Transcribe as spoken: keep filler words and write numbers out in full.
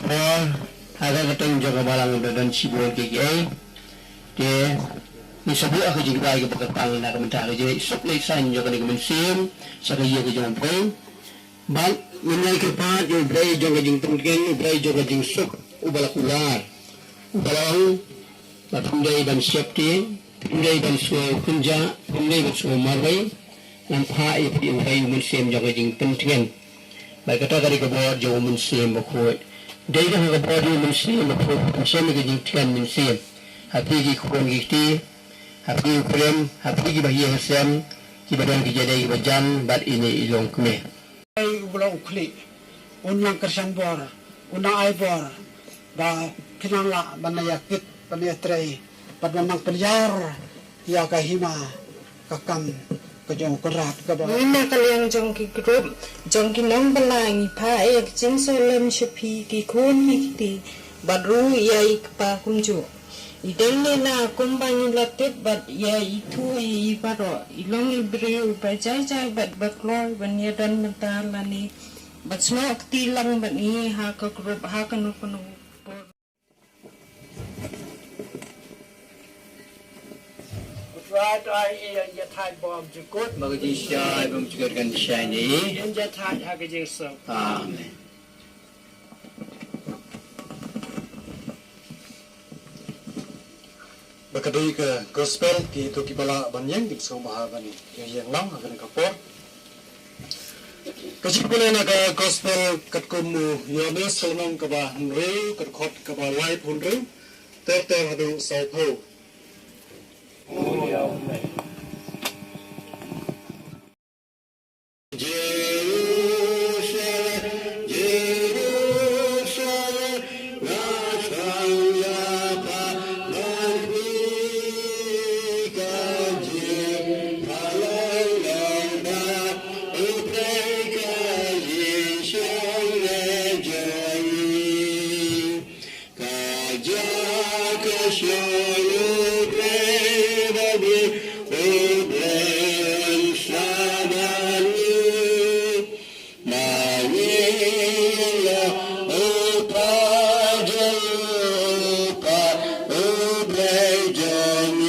Por ha ka kyrteng jong ka Balang da don shibun kiei kiei. Te ngi sa buh ha ka jingduwai kaba kyrpang na ka bynta ka jingleit suk leit saiñ jong kane ka mynsiem sha ka ïing ka jong U Blei. Bad ngin ïai kyrpad ïa U Blei jong ka jingpyntngen, U Blei jong ka jingsuk, uba la kular, uba la ong ba phim dei ban sheptieng, phim dei ban sngew kynjah, phim dei ban sngew marwei. Ngan phah ïa phi ïa U Blei U Mynsiem jong ka jingpyntngen. Bad kata ka dei ka bor jong U Mynsiem Bakhuid. Dei da ka bor jong U Mynsiem Bakhuid, mynsiem ïa ka jingtngen mynsiem ha phi ki khun ki kti, ha phi u khlem, ha phi kiba ïeng ha sem, kiba don ki jingïadei kiba jan bad ine i longkmie. Ai u bla u khlieh, un nang kyrshan bor, un nang ai bor ba phin nang lah ban ïa kit, ban ïa trei, bad ban nang pynïar ïa ka hima ka kam ka jong U Kynrad kaba. Ngi na ka liang jong ki group jong ki nongbylla ngi phah ïa ka jingsngewlem sha phi ki khun ki kti bad ruh ïa i kpa kumjuh. I dang ne na kumba ngi la tip bad ïa i tu i baroh, i long i briew ba jai jai bad ba kloi ban ïa don mynta lane ba snoh kti lang bad ngi ha ka group ha kano kano por. Right, ai i ïa thait bom jukut. Ba ka jingshai bom jukut kan shai ni. Ïa thait ha ka jingsuk. Amen. Ba ka dei ka gospel, ki to ki ba lah ban ïeng, kin sngewbha ban ïeng lang ha kane ka por. Ka jingpule na ka gospel katkum u Ïoannis ka lynnong kaba hynriew, ka dkhot kaba laiphew hynriew ter ter haduh sawphew. Jerusalem, Jerusalem, nga sngewbha ban kyrpad ïa ka jingpynlong ba u Blei ka jingshong leh jong ngi. Ka jaka shong U Blei ba ngi, U Blei un shah bad ngi. Ma ngi la u pa jong u pa, U Blei jong